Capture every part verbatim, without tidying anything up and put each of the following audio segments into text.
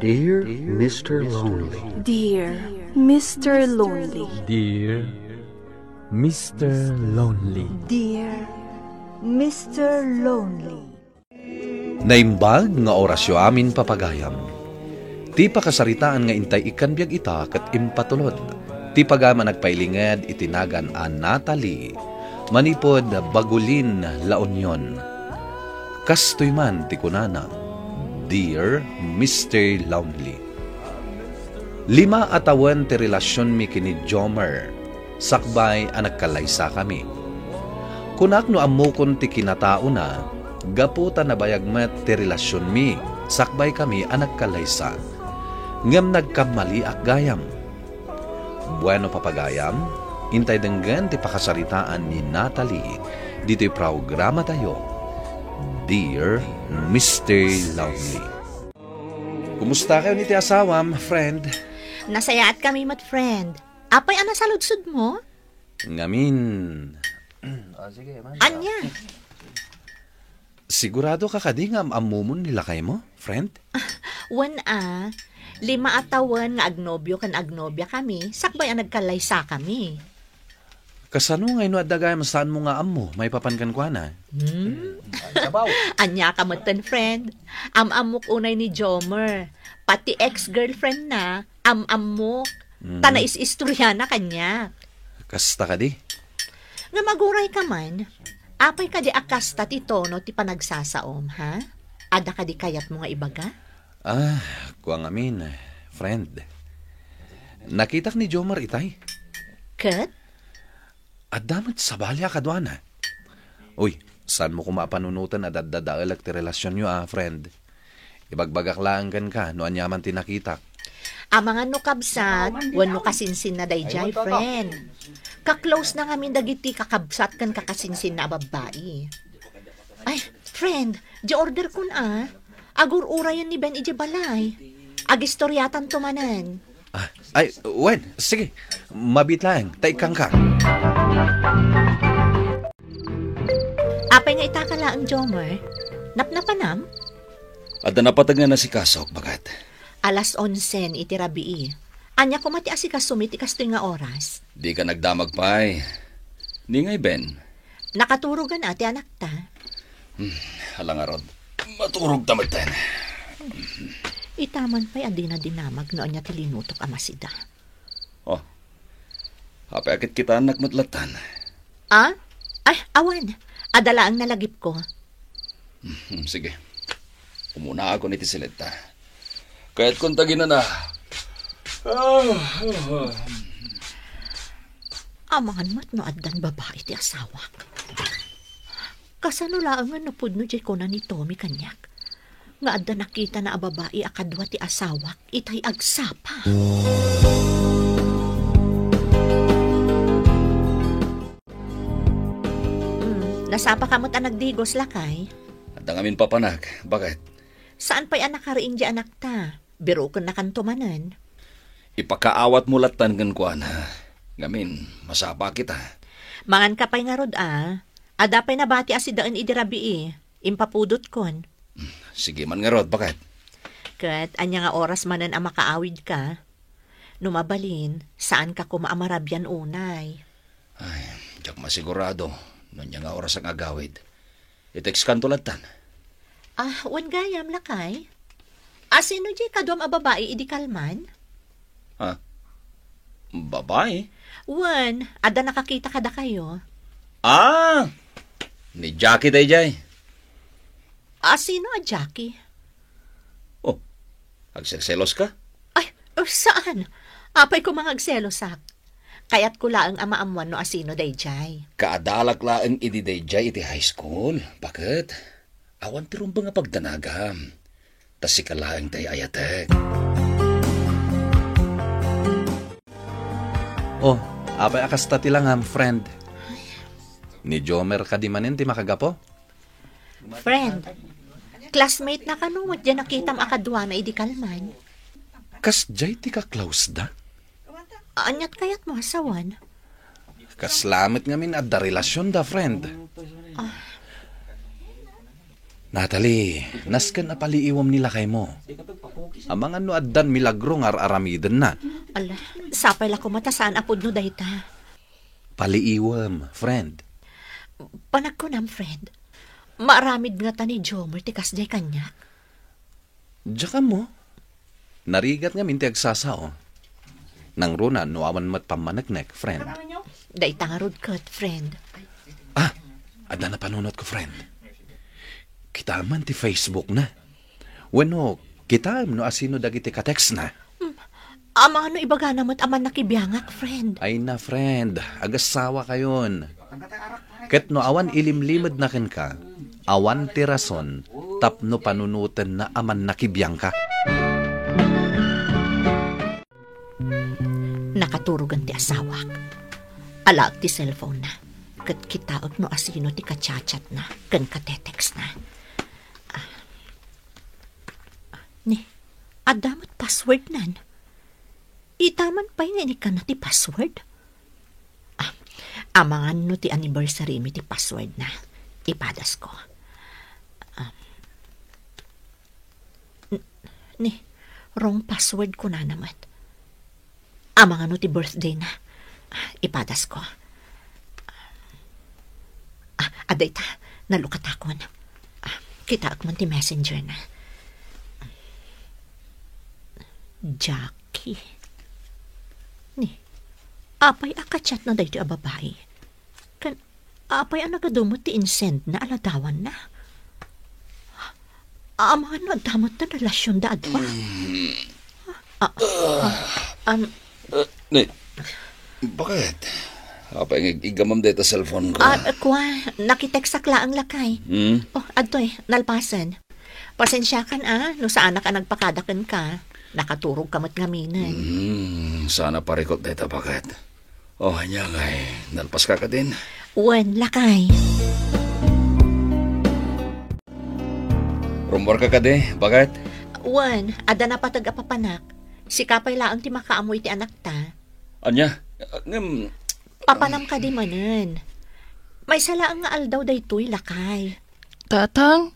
Dear Mister Lonely. Dear Mister Lonely. Dear Mister Lonely. Dear Mister Lonely. Naimbag nga orasyo amin, papagayam. Ti pakasaritaan nga intay ikkan biag ita ket impatulod. Ti pagayam a nagpailinged iti nagan a Natalie, manipud Bagulin, La Union. Kastoy man ti kunana, "Dear Mister Lonely." Lima a tawen ti relasionmi ken ni Jomer, sakbay a nagkallaysakami. Kunak no ammokon ti kinataona, gapu ta nabayag met ti relasionmi, sakbay kami a nagkallaysa. Ngem nagkammaliak gayam. Bueno, papagayam, intay denggen ti pakasaritaan ni Natalie ditoy programatayo, Dear Mister Lonely. Kumusta kayo ni ti asawam, friend? Nasayaat kami met, friend. Apay a nasaludsod mo? Ngamin. Ah, sige, man. Anya? Sigurado ka kadi nga am-ammomon ni lakay mo, friend? Wen a, lima a tawen nga agnobio ken agnobia kami, sakbay a nagkallaysa kami. Kasano nga ino adda gayam saanmo nga ammo, maipapan kenkuana? Hmm? Anya ka metten, friend? Am-ammok unay ni Jomer. Pati ex-girlfriend na, am-ammok. Hmm. Ta nais-istoriana kaniak. Kasta kadi? Ngem aguray ka man, apay kadi a kasta ti tono ti panagsasaom, ha? Adda kadi kayatmo nga ibaga? Ah, kua ngamin, friend. Nakitak ni Jomar itay. Ket? Adda met sabali a kaduana. Uy, saanmo koma a panunoten a daddadaelek ti relasionyo a, friend? Ibagbagak laeng kenka no aniaman ti nakitak. Amangan no kabsat wenno kasinsinna daydiay, friend. Ka-close na ngamin dagiti kakabsat ken kakasinsinna a babbai. Ay, friend, di order kun a. Agur-urayen ni Ben idiay balay. Agistoriatanto manen. Ah, ay, wen, sige. Mabit laeng, ta ikkanka. Apay nga itaka laeng, Jomer? Napnapanam? Adda napateg nga nasikasok, baket. Alas onsen iti rabii. Ania koma ti asikasomi ti kastoy nga oras? Dika nagdamag pay. Ni ngay Ben? Nakaturogan a ti anakta. Hmm, ala ngarud. Maturog ta metten. Ita man pay a dina dinamag no ania ti linutok a masida. Oh. Apay a kitkitaennak met lattan? Ah? Ay, awan. Adda laeng nalagipko. Hmm, sige. Umunaakon iti siletta. Kayatkon ta ginana. Ah, ah, ah. Amangan met no addan babai ti asawak. Kasano laengen no pudno diay kuna ni Tommy kaniak nga adda nakitana a babai a kadua ti asawak itay agsapa? Hmm, nasapa ka met a nagdigos, lakay? Adda ngamin papanak. Baket? Saan pay a nakariing diay anakta? Birokennakanto manen. Ipakaawatmo lattan kenkuana. Ngamin, masapa kita. Mangan ka pay ngarud a. Adda pay nabati a sidaen idi rabii. Impapudotkon. Sige man ngarud, baket. Ket ania nga oras manen a makaawidka? No mabalin, saanka koma a marabian unay. Ay, diak masigurado no ania nga oras nga agawid. I-textkanto lattan. Ah, wen gayam, lakay. Asino diay kaduam a babai idi kalman? Ah, babai? Wen, adda nakakita kadakayo. Ah! Ni Jackie daydiay. Asino a Jackie? Oh, agseselos ka? Ay, oh, saan? Apay ko mangagselosak. Kayat ko laeng a maammuan no asino daydiay. Kaadalak laeng idi daydiay iti high school. Baket? Awan ti rumbeng a pagdanagam. Ta sika laeng tay ayatek. Oh, apay a kasta ti langam, friend? Ni Jomer kadi manen ti makagapo? Friend, classmate na kano met diay nakitam a kaduana idi kalman? Kasdiay ti kaklausda? Aniat kayatmo a sawen? Kasla met ngamin adda relasionda, friend. Ah. Natalie, nasken a paliiwem ni lakaymo. Amangan no addan milagro nga ar-aramidenna. Ala, sapay la koma ta saan a pudno dayta. Paliiwem, friend. Panagkunam, friend. Maaramid ngata ni Jomer ti kasdiay kaniak? Diak ammo. Narigat ngamin ti agsasao. Nangruna no awan met pammaneknek, friend. Dayta ngarud ket, friend. Ah, adda napanunotko, friend. Kitaem man ti Facebook na. Wenno, kitaem no asino dagiti ka-text na. Hmm. Amangan no ibagana met a mannakibiangak, friend. Ay na, friend. Agassawa kayon. Ket no awan ilimlimedna kenka, awan ti rason tapno panunotenna a mannakibiangka. Nakaturogen ti asawak. Alaek ti cellphone-na, ket kitaek no asino ti ka-chat-chat-na ken ka-text-na. Ah. Ni, adda met password-nan. Itaman pay nga inikkanna ti password? Ah, amangan no ti anniversary-mi ti password-na. Ipadasko. Ah, n-, ni, wrong password kunana met. Amangan no ti birthday-na. Ah, ipadasko. Ah, adda ita, nalukatakon. Ah, kitaek man ti messenger-na. Jackie. Ni, apay a ka-chat-na daytoy a babai? Ken apay a nagadu met ti in-send-na a ladawanna? Amangan no adda met ti relasionda a dua? Mm. Ah, ah, um, Eh, ni, bakit? Apay nga ig-, iggamam dayta cellphone-ko? Ah, kua, nakitext-ak laeng, lakay. Hmm? Oh, adtoy, nalpasen. Pasensiakan, ah, no saanak a nagpakada kenka. Nakaturogka met ngaminen. Hmm, saan a parikut dayta, bakit? Oh, ania ngay, nalpaska kadin? Wen, lakay. Rummuarka kadi, bakit? Wen, adda napateg a papanak. Sika pay laeng ti makaammo iti anakta. Ania? Ngem, papanam kadi manen. Maysa laeng nga aldaw daytoy, lakay. Tatang,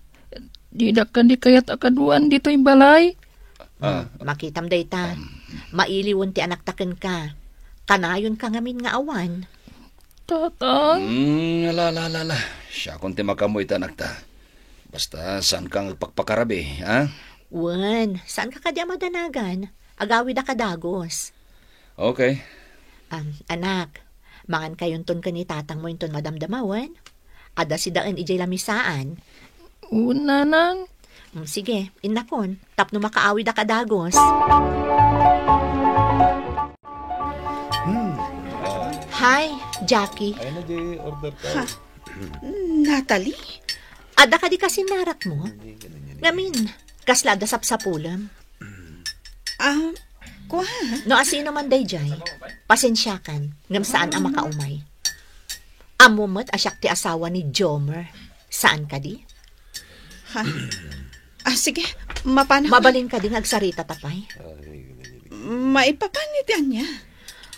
didak kadi kayat a kaduan ditoy balay. Ah. Hmm, makitam dayta. Um. Mailiwen ti anakta kenka. Kanayonka ngamin nga awan. Tatang? Hmm, ala, ala, ala, ala. Siakon ti makaammo iti anakta. Basta, saanka nga agpakpakarabi, ha? Wen, saanka kadi a madanagan? Agawidaka dagus. Okay. Um, anak, mangankayonton ken ni tatangmo inton madamdama, wen? Adda sidaen idiay lamisaan. Wen, nanang. Mm, sige, innakon, tapno makaawidaka dagus. Hmm. Hi, Jackie. Ay na, di order ka. Ha? Natalie? Adda kadi kasinnarakmo? Ngamin, kasla adda sapsapulem? Ah, kua? No asino man daydiay, pasensiakan, ngem saan a makaumay. Ammo met a siak ti asawa ni Jomer. Saan kadi? Ha? Ah, sige, mapanak. Mabalin kadi nga agsaritata pay? Maipapan iti ania?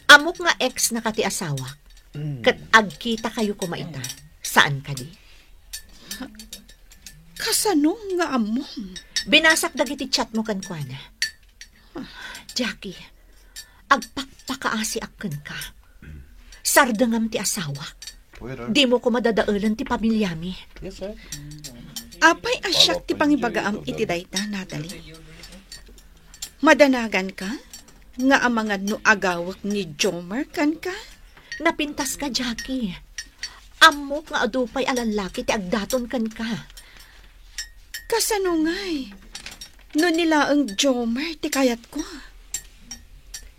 Ammok nga ex-naka ti asawak. Ket agkitakayo koma ita. Saan kadi? Kasano nga ammom? Binasak dagiti chatmo kenkuana. Jackie, agpakpakaasiak kenka. Sardengam ti asawak. Dimo koma dadaelen ti pamiliami. Apay a siak ti pangibagaam iti dayta, Natalie? Madanaganka nga amangan no agawek ni Jomer kenka? Napintaska, Jackie. Ammok nga adu pay a lallaki ti agdaton kenka. Kasano ngay? No ni laeng Jomer ti kayatko.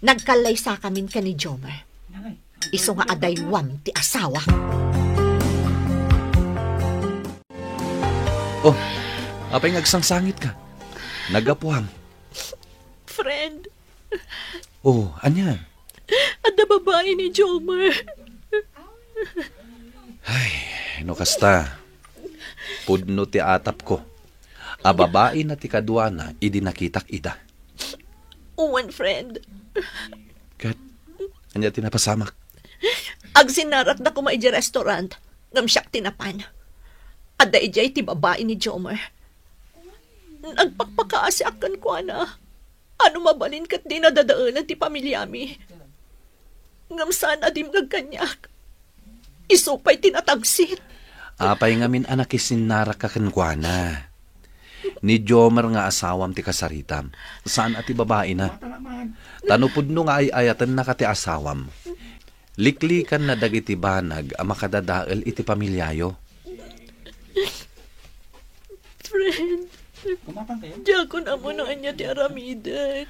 Nagkallaysakamin ken ni Jomer. Isu nga adaywam ti asawa. Oh, apay nga agsangsangitka? Naggapuam? Friend. Oh, ania? Adda babai ni Jomer. Ay, no kasta, pudno ti atapko a babaina ti kaduana idi nakitak ida. Wen, friend. Ket, ania ti napasamak? Agsinnarakda koma idiay restaurant, ngem siak ti napan. Adda idiay ti babai ni Jomer. Nagpakpakaasiak kenkuana. Ano mabalin ket di nadadaelan ti pamiliami. Ngem saan a dimngeg kaniak. Isu pay ti natagsit. Apay ngamin a nakisinnaraka kenkuana? Ni Jomer nga asawam ti kasaritam, saan a ti babaina. Ta no pudno nga ay-ayatennaka ti asawam, liklikanna dagiti banag a makadadael iti pamiliayo. Friend, diakon ammo no ania ti aramidek.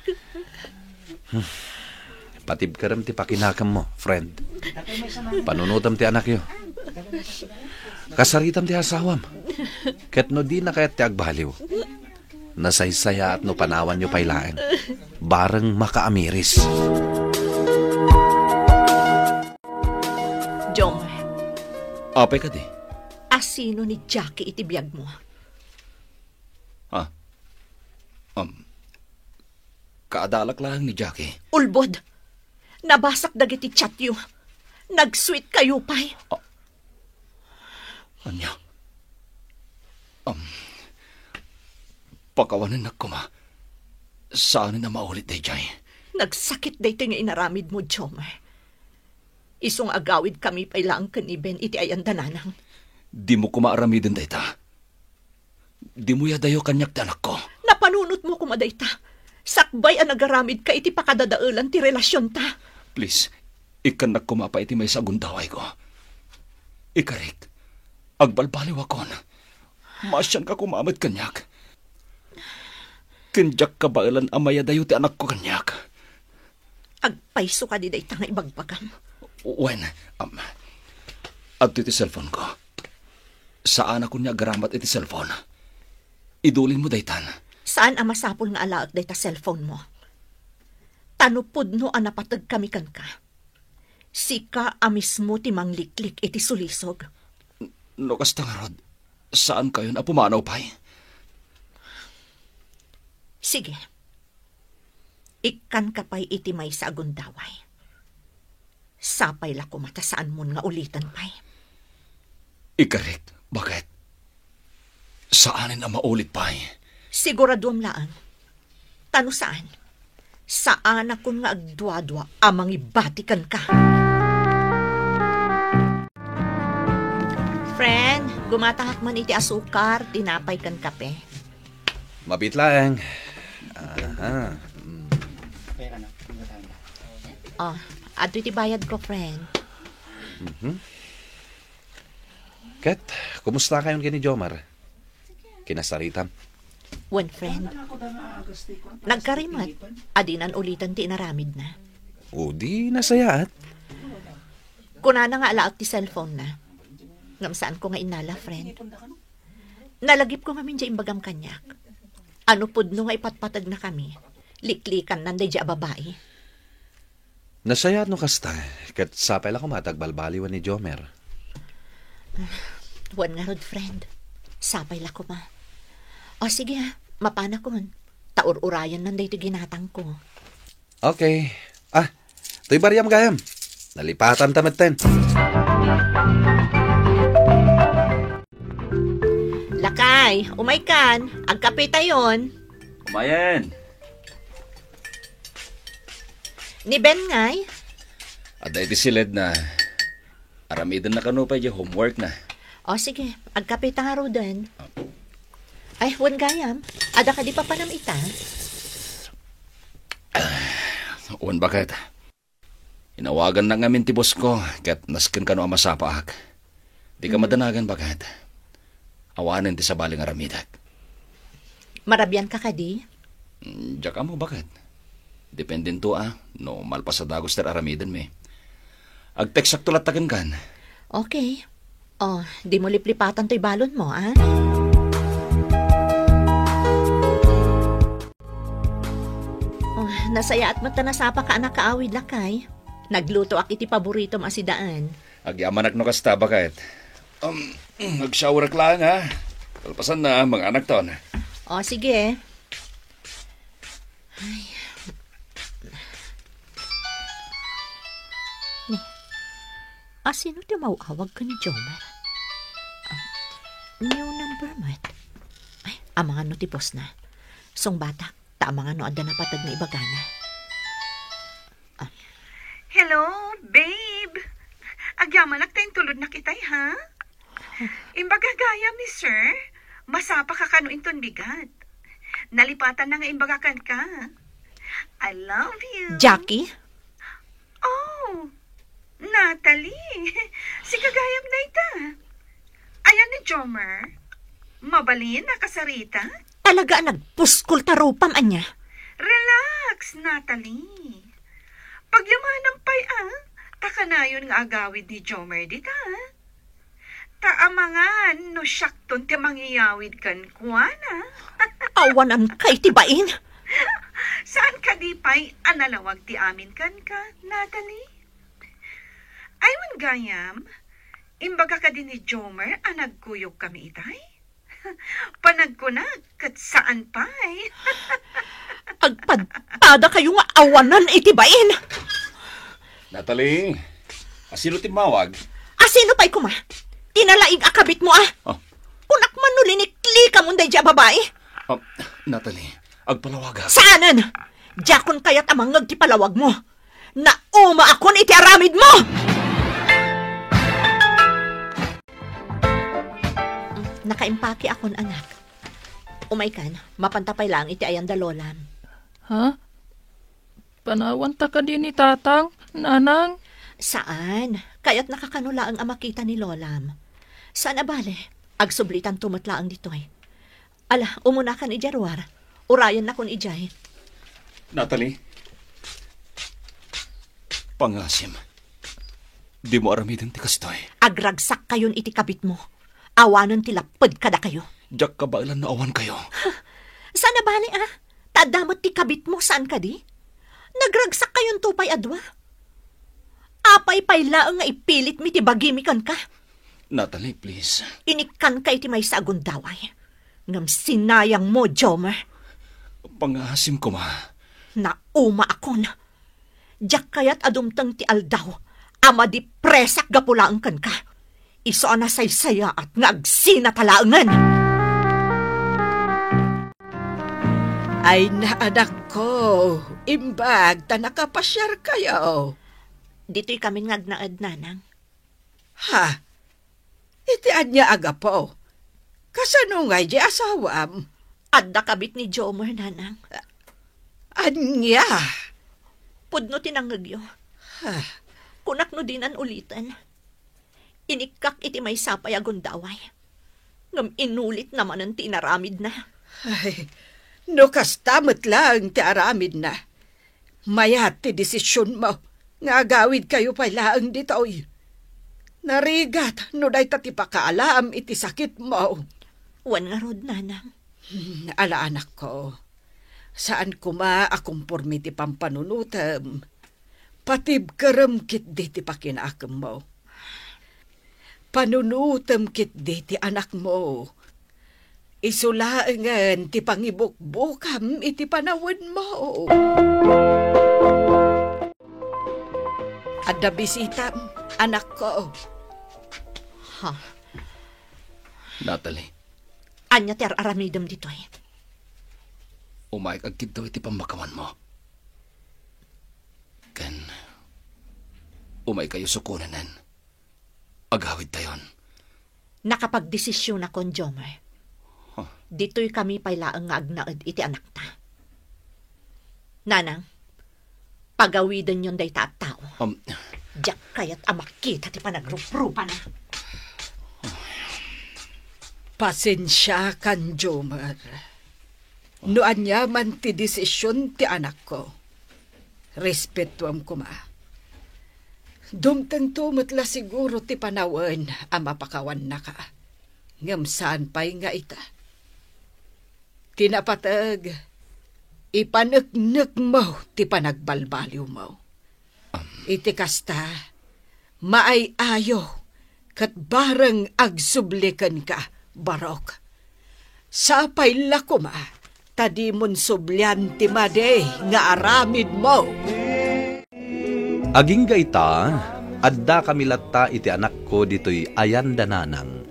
Patibkerem ti pakinakemmo, friend. Panunotem ti anakyo. Kasaritam ti asawam. Ket no dina kayat ti agbaliw, nasaysayaat no panawanyo pay laeng. Bareng makaamiris. Jomer. Apay kadi? Asino ni Jackie iti biagmo? Ha? Um, kaadalak laeng ni Jackie. Ulbod! Nabasak dagiti chatyo. Nag-sweet kayo pay. Ah, ania? Um, pakawanennak koma. Saanen a maulit daydiay. Nagsakit daytoy nga inaramidmo, Jomer. Isu nga agawidkami pay laeng ken ni Ben iti ayan da nanang. Dimo koma aramiden dayta. Dimo iyadayo kaniak ti anakko. Napanunotmo koma dayta. Sakbay a nagaramidka iti pakadadaelan ti relasionta. Please, ikkannak koma pay iti maysa a gundawayko. Ikarik, agbalbaliwakon. Maasianka koma met kaniak. Ken diak kabaelan a mayadayo ti anakko kaniak. Agpayso kadi dayta nga ibagbagam? Wen, um, adtoy ti cellphone-ko. Saanakon nga agaramat iti cellphone. Idulinmo daytan. Saan a masapul nga alaek dayta cellphone-mo. Ta no pudno a napategkami kenka, sika a mismo ti mangliklik iti sulisog. No kasta ngarud, saankayon a pumanaw pay? Sige. Ikkanka pay iti maysa a gundaway. Sapay la koma ta saanmon nga uliten pay. Ikarik, baket? Saanen a maulit pay. Siguraduam laeng. Ta no saan, saanakon nga agduadua a mangibati kenka. Friend, gumatahak man iti asukar, tinapay ken kape. Mabiit laeng. Aha. Mm. Oh, adtoy ti bayadko, friend. Mhm. Ket, kumusta kayon ken ni Jomar? Kinasaritam? Wen, friend. Nagkarimet, a dinan uliten ti inaramidna. O, di nasayaat. Kunana nga alaek ti cellphone-na. Ngem saanko nga innala, friend. Nalagipko ngamin diay imbagam kaniak. Ano pudno nga ipatpategnakami, liklikannan daydiay a babai. Nasayaat no kasta, ket sapay la koma ta agbalbaliwen ni Jomer. Wen ngarud, friend. Sapay la koma. O sige, ah, mapanakon. Ta ur-urayennan daytoy ginatangko. Okay. Ah, toy bariam gayam. Nalipatan ta metten. Lakay, umaykan. Agkape tayon. Umayen. Ni Ben ngay? Adda iti siledna. Aramidenna kano pay diay homework-na. O, sige. Agkape ta ngaruden. Ay, wen gayam. Adda kadi papanam ita? Wen, baket. Inawagannak ngamin ti boss-ko, ket nasken kano a masapaak. Dika madanagan, baket. Awanen ti sabali nga aramidek. Marabianka kadi? Mm, diak ammo, baket. Dependento, a, no malpas a dagus ti ar-aramidenmi. Agteksakto latta kenkan. Okay. O, dimo liplipatan toy balonmo, a? O, nasayaat met ta nasapaka a nakaawid, lakay. Naglutoak iti paboritom a sidaan. Agyamanak no kasta, baket. Um, agshowerak laeng, ha? Kalpasanna, manganakton. O, sige. Ay. Ni, asino ti maw-awag ken ni Jomar? Ah. New number met. Ay, amangan no ti postna. Sungbatak, ta amangan no adda napateg nga ibagana. Ah. Hello, babe. Agyamanak ta intulodnak itay, ha? Imbaga gayam ni Sir, masapaka kano inton bigat. Nalipatanna nga imbaga kenka. I love you. Jackie? Oh, Natalie. Sika gayam dayta. Ayan ni Jomer. Mabalin a kasarita? Talaga a nagpuskol ta rupam, ania? Relax, Natalie. Pagyamanam pay, ah. Ta kanayon nga agawid ni Jomer dita, ah. Ta amangan no siakton ti mangiyawid kenkuana. Awananka iti bain. Saan kadi pay a nalawag ti amin kenka, Natalie? Ay, wen gayam, imbaga kadi ni Jomer a nagkuyogkami itay? Panagkunak ket saan pay. Agpadpadakayo nga awanan iti bain. Natalie, asino ti mawag? Asino pay koma? Ti nalaig a kabitmo, a. Oh. Kunak man no liniklikamon daydi a babai. Oh, Natalie, agpalawagak. Saanen! Diakon kayat a mangngeg ti palawagmo. Naumaakon iti aramidmo! Nakaimpakiakon, anak. Umaykan, mapanta pay laeng iti ayan da lolam. Ha? Panawanta kadi ni tatang, nanang? Saan. Kayatnaka kano laeng a makita ni lolam. Saan a bale, agsublitanto met laeng ditoy. Ala, umunakan idiay ruar. Urayennakon idiay. Natalie, pangasim, dimo aramiden ti kastoy. Agragsak kayon iti kabitmo. Awanen ti lapped kadakayo. Diak kabaelan no awan kayo. Saan a bale, a? Ta adda met ti kabitmo, saan kadi? Nagragsak kayonto pay a dua. Apay pay laeng nga ipilitmi ti bagimi kenka? Natalie, please. Inikkanka iti maysa a gundaway. Ngem sinayangmo, Jomer. Pangasim koma. Naumaakon. Diak kayat a dumteng ti aldaw a madipresak gapu laeng kenka. Isu a nasaysayaat nga agsinata laengen. Ay, anakko, imbag ta nakapasiarkayo. Ditoy kamin nga agnaed, nanang. Ha? Iti ania a gapu? Kasano ngay di asawam? Adda kabit ni Jomer, nanang. Ania? Pudno ti nangngegyo. Ha? Kunak no dinan uliten. Inikkak iti maysa pay a gundaway. Ngem inulitna manen ti inaramidna. Ay, no kasta met laeng ti aramidna, mayat ti desisionmo nga agawidkayo pay laeng ditoy. Narigat no dayta ti pakaalam iti sakitmo. Wen ngarud, nanang. Hmm, ala, anakko. Saan koma a komporme ti pampanunotem. Patibkerem ketdi ti pakinaakemmo. Panunotem ketdi ti anakmo. Isu laengen ti pangibukbukam iti panawenmo. Adda bisitam, anakko. Ha? Natalie. Ania ti ar-aramidem ditoy? Umayka agkiddaw iti pammakawanmo. Ken umaykayo sukonenen. Agawidtayon. Nakapagdesisionakon, Jomer. Huh. Ditoy kami pay laeng nga agnaed iti anakta. Nanang, pagawidenyon dayta a tao. Um. Diak kayat a makita ti panagruprupana. Pasensiakan, Jomer. No aniaman ti desision ti anakko, respetuem koma. Dumtengto met la siguro ti panawen a mapakawannaka, ngem saan pay nga ita. Ti napateg, ipaneknekmo ti panagbalbaliwmo. Iti kasta, maay-ayo ket bareng agsubli kenka, Barok. Sapay la koma ta dimon sublian ti madi nga aramidmo. Agingga ita, addakami latta iti anakko ditoy ayan da nanang.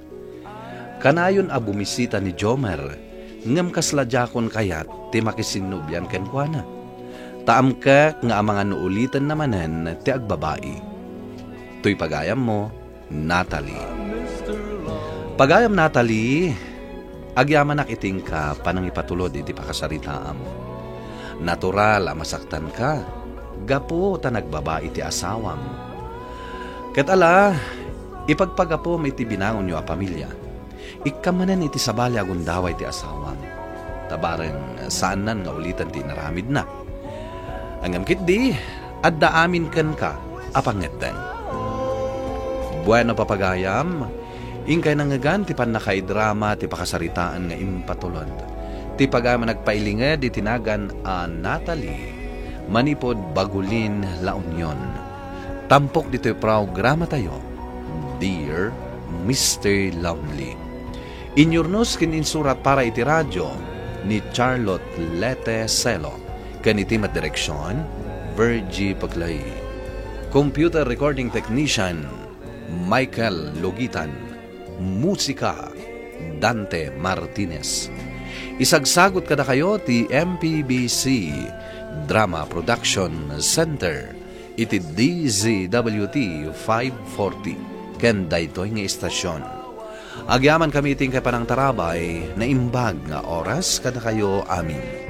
Kanayon a bumisita ni Jomer, ngem kasla diakon kayat ti makisinnobian kenkuana. Ta amkek nga amangan no ulitenna manen ti agbabai. Toy pagayammo, Natalie. Pagayam Natalie, agyamanak iti inka panangipatulod iti pakasaritaam. Natural a masaktanka, gapu ta nagbabai ti asawam. Ket ala, ipagpagapum iti binangonyo a pamilia. Ikka manen iti sabali a gundaway ti asawam. Ta bareng saannan nga uliten ti inaramidna. Ngem ketdi, adda amin kenka a pangngeddeng. Bueno, papagayam, inkay nangngegan ti pannakaidrama ti pakasaritaan nga impatulod. Ti pagayam a nagpailinged iti nagan a Natalie, manipud Bagulin, La Union. Tampok ditoy programatayo, Dear Mister Lonely. Inyurnos ken insurat para iti radio ni Charlotte Lete Celo, ken iti met direksion, Virgie Paclay. Computer recording technician, Michael Logitan. Musika, Dante Martinez. Isagsagut kadakayo ti M P B C Drama Production Center iti D Z W T five forty ken daytoy nga istasyon. Agyamankami iti inkay panangtarabay, naimbag nga oras kadakayo amin.